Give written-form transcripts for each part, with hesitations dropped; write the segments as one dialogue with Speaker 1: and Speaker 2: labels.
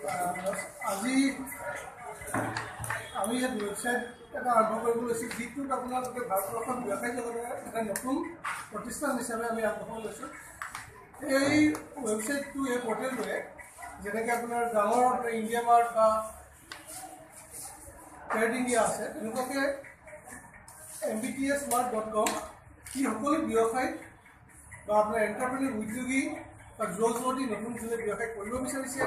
Speaker 1: আজি আমি ইয়াত ৱেবছাইট এটা আৰম্ভ কৰিব লৈছোঁ, যিটোত আপোনালোকে ভাৰতবৰ্ষৰ ব্যৱসায় জগতৰ এটা নতুন প্ৰতিষ্ঠান হিচাপে আমি আগবঢ়াব লৈছোঁ। এই ৱেবছাইটটো, এই পৰ্টেলটোৱে যেনেকৈ আপোনাৰ ডাঙৰ আপোনাৰ ইণ্ডিয়া মাৰ্ট বা ট্ৰেড ইণ্ডিয়া আছে, তেনেকুৱাকৈ mbtsmart.com ই সকলো ব্যৱসায়ী বা আপোনাৰ এণ্টাৰপ্ৰেনিয়ৰ, উদ্যোগী বা যুৱক যুৱতী, নতুন যোনে ব্যৱসায় কৰিব বিচাৰিছে,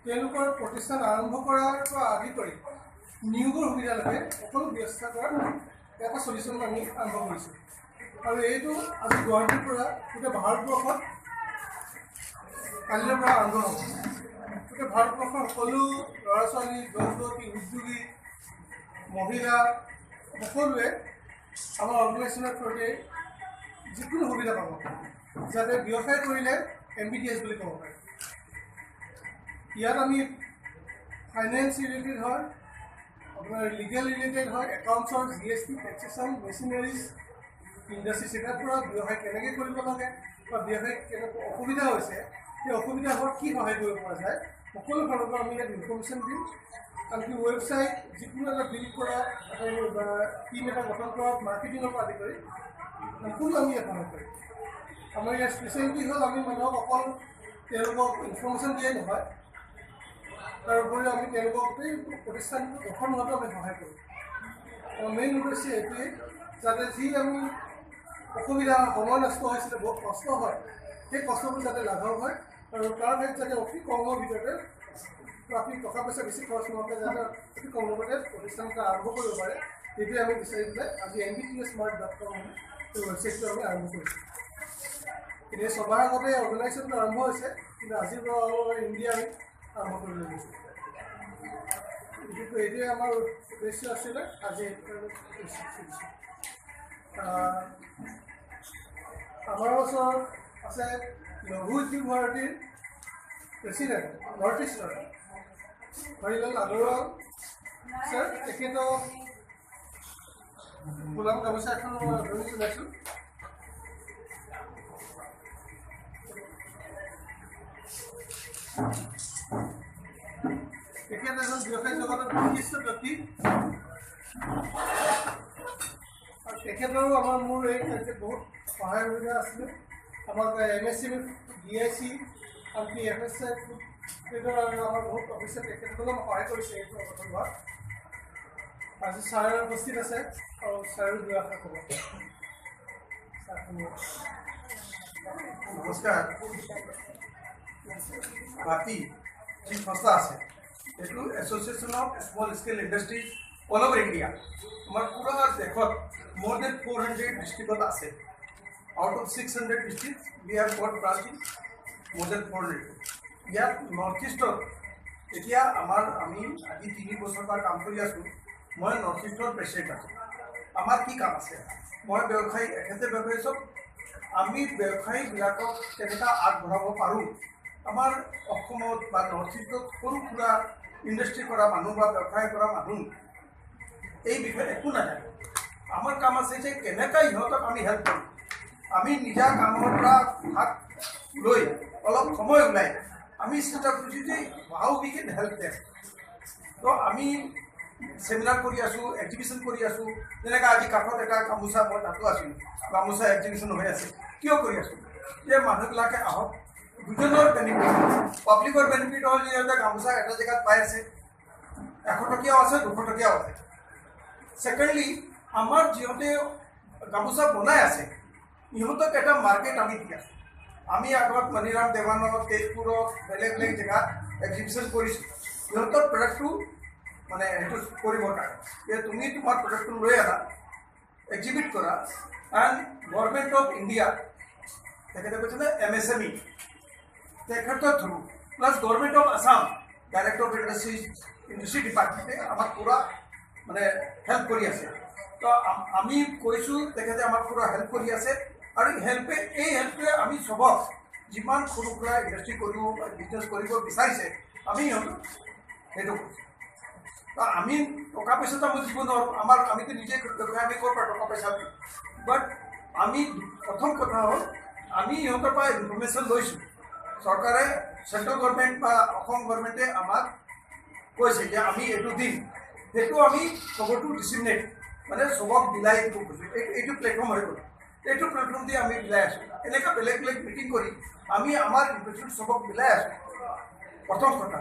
Speaker 1: তেওঁলোকৰ প্ৰতিষ্ঠান আৰম্ভ কৰাৰ পৰা আদি কৰি নিয়োগৰ সুবিধালৈকে সকলো ব্যৱস্থা কৰাৰ এটা চলিউশ্যন আমি আৰম্ভ কৰিছোঁ। আৰু এইটো আজি গুৱাহাটীৰ পৰা গোটেই ভাৰতবৰ্ষত কালিৰ পৰা আৰম্ভ হ'ব। গোটেই ভাৰতবৰ্ষৰ সকলো ল'ৰা ছোৱালী, যুৱক যুৱতী, উদ্যোগী, মহিলা সকলোৱে আমাৰ অৰ্গেনাইজেশ্যনৰ থ্ৰুতে যিকোনো সুবিধা পাব, যাতে ব্যৱসায় কৰিলে MBTS বুলি ক'ব পাৰে। ইয়াত আমি ফাইনেন্স ৰিলেটেড হয়, আপোনাৰ লিগেল ৰিলেটেড হয়, একাউণ্টছৰ, GST, taxation, machineries, industry setup কৰা, ব্যৱসায় কেনেকৈ কৰিব লাগে বা ব্যৱসায় কেনেকৈ অসুবিধা হৈছে, সেই অসুবিধা হোৱাত কি সহায় কৰিব পৰা যায়, সকলো ফালৰ পৰা আমি ইয়াত ইনফৰ্মেশ্যন দিম। আনকি ৱেবছাইট যিকোনো এটা বিল্ড কৰা, এটা টিম এটা গঠন কৰা, মাৰ্কেটিঙৰ পৰা আদি কৰি সকলো আমি ইয়াত সহায় কৰিম। আমাৰ ইয়াৰ স্পেচিয়েলিটি হ'ল আমি মানুহক অকল তেওঁলোকক ইনফৰ্মেশ্যন দিয়াই নহয়, তাৰ উপৰিও আমি তেওঁলোকক গোটেই প্ৰতিষ্ঠানটো গঠন হোৱাটো আমি সহায় কৰোঁ। আমাৰ মেইন উদ্দেশ্য এইটোৱেই, যাতে যি আমি অসুবিধা, সময় নষ্ট হৈছিলে, বহুত কষ্ট হয়, সেই কষ্টবোৰ যাতে লাঘৱ হয় আৰু তাৰ ঠাইত যাতে অতি কমৰ ভিতৰতে আপুনি টকা পইচা বেছি খৰচ নোহোৱাকৈ যাতে অতি কম সময়তে প্ৰতিষ্ঠান এটা আৰম্ভ কৰিব পাৰে, সেইটোৱে আমি বিচাৰি পেলাই আজি mbtsmart.com এই ৱেবছাইটটো আমি আৰম্ভ কৰিছোঁ। এতিয়া ছমাহ আগতে অৰ্গেনাইজেশ্যনটো আৰম্ভ হৈছে, কিন্তু আজিৰ পৰা অল অভাৰ ইণ্ডিয়া আমি আৰম্ভ কৰিবলৈ লৈছোঁ। বিশেষকৈ এইটোৱে আমাৰ উদ্দেশ্য আছিলে আজি। আমাৰ ওচৰত আছে লঘু উদ্যোগ ভাৰতীৰ প্ৰেচিডেণ্ট, নৰ্থ ইষ্টৰ হৰিলাল আগৰৱাল ছাৰ। তেখেতক গোলাম গামোচা এখন মই আদৰণি জনাইছোঁ। তেখেত এজন ব্যৱসায় জগতৰ বিশিষ্ট ব্যক্তি আৰু তেখেতৰো আমাৰ মোৰ এই কাৰ্যত বহুত সহায় সুবিধা আছিলে। আমাক MSC, DIC, আনকি FSI আৰু আমাৰ বহুত অফিচাৰ তেখেতসকলেও আমাক সহায় কৰিছে এইটো গঠন হোৱাত। আজি ছাৰ উপস্থিত আছে আৰু ছাৰো দুই আশা ক'ব।
Speaker 2: নমস্কাৰ। বাতি যি সংস্থা আছে, এইটো Association of Small Scale Industries all over India, আমাৰ পুৰা দেশত মোৰ then 400 ডিষ্ট্ৰিক্টত আছে। Out of 600 district we have got branch in more than 400। ইয়াত নৰ্থ ইষ্টত এতিয়া আমাৰ আমি আজি 3 বছৰৰ পৰা কাম কৰি আছোঁ। মই নৰ্থ ইষ্টৰ প্ৰেচিডেণ্ট আছোঁ। আমাৰ কি কাম আছে? মই ব্যৱসায়ী, এখেতে ব্যৱসায়ী, চব আমি ব্যৱসায়ীবিলাকক কেনেকুৱা আগবঢ়াব পাৰোঁ। আমাৰ অসমত বা নৰ্থ ইষ্টত সৰু সুৰা ইণ্ডাষ্ট্ৰি কৰা মানুহ বা ব্যৱসায় কৰা মানুহ এই বিষয়ে একো নাজানে। আমাৰ কাম আছে যে কেনেকৈ ইহঁতক আমি হেল্প কৰোঁ। আমি নিজা কামৰ পৰা হাত লৈ অলপ সময় ওলাই আমি চেষ্টা কৰিছোঁ যে how we can help them. তো আমি চেমিনাৰ কৰি আছোঁ, এক্সিবিশ্যন কৰি আছোঁ। যেনেকৈ আজি কাষত এটা গামোচা, মই তাতো আছিলোঁ, গামোচা এক্সিবিশ্যন হৈ আছে। কিয় কৰি আছোঁ? যে মানুহবিলাকে আহক, দুজনৰ বেনিফিট, পাব্লিকৰ বেনিফিট হ'ল যে সিহঁতে গামোচা এটা জেগাত পাই আছে, 100 টকীয়াও আছে, 200 টকীয়াও আছে। ছেকেণ্ডলি, আমাৰ যিহঁতে গামোচা বনাই আছে, ইহঁতক এটা মাৰ্কেট আমি দি আছোঁ। আমি আগত মণিৰাম দেৱানত, তেজপুৰত, বেলেগ বেলেগ জেগাত এক্সিবিশ্যন কৰিছোঁ ইহঁতৰ প্ৰডাক্টটো মানে সেইটো কৰিবৰ কাৰণে, যে তুমি তোমাৰ প্ৰডাক্টটো লৈ আনা, এক্সিবিট কৰা। এণ্ড গভৰ্ণমেণ্ট অফ ইণ্ডিয়া, তেখেতে কৈছে MSME, তেখেতৰ through plus Government of Assam, Director of Industry ডিপাৰ্টমেণ্টে আমাক পূৰা মানে হেল্প কৰি আছে। তো আমি কৈছোঁ, তেখেতে আমাক পূৰা হেল্প কৰি আছে আৰু হেল্পে এই হেল্পটোৱে আমি চবক যিমান সৰু সুৰা ইণ্ডাষ্ট্ৰি কৰিব বা বিজনেছ কৰিব বিচাৰিছে, আমি ইহঁতক সেইটো কৰিছোঁ। তো আমি টকা পইচাটো আমি দিব নোৱাৰোঁ, আমাৰ আমিতো নিজে ব্যৱসায়, আমি ক'ৰ পৰা টকা পইচা দিম? বাট আমি প্ৰথম কথা হ'ল আমি ইহঁতৰ পৰা ইনফৰ্মেশ্যন লৈছোঁ। চৰকাৰে চেণ্ট্ৰেল গভৰ্ণমেণ্ট বা অসম গভৰ্ণমেণ্টে আমাক কৈছে যে আমি এইটো দিম, সেইটো আমি খবৰটো ডিচিমিনেট, মানে চবক বিলাই দিব খুজোঁ। এইটো প্লেটফৰ্ম হৈ গ'ল। এইটো প্লেটফৰ্ম দি আমি বিলাই আছোঁ। এনেকুৱা বেলেগ বেলেগ মিটিং কৰি আমি আমাৰ ইনফৰমেশ্যন চবক বিলাই আছোঁ। প্ৰথম কথা।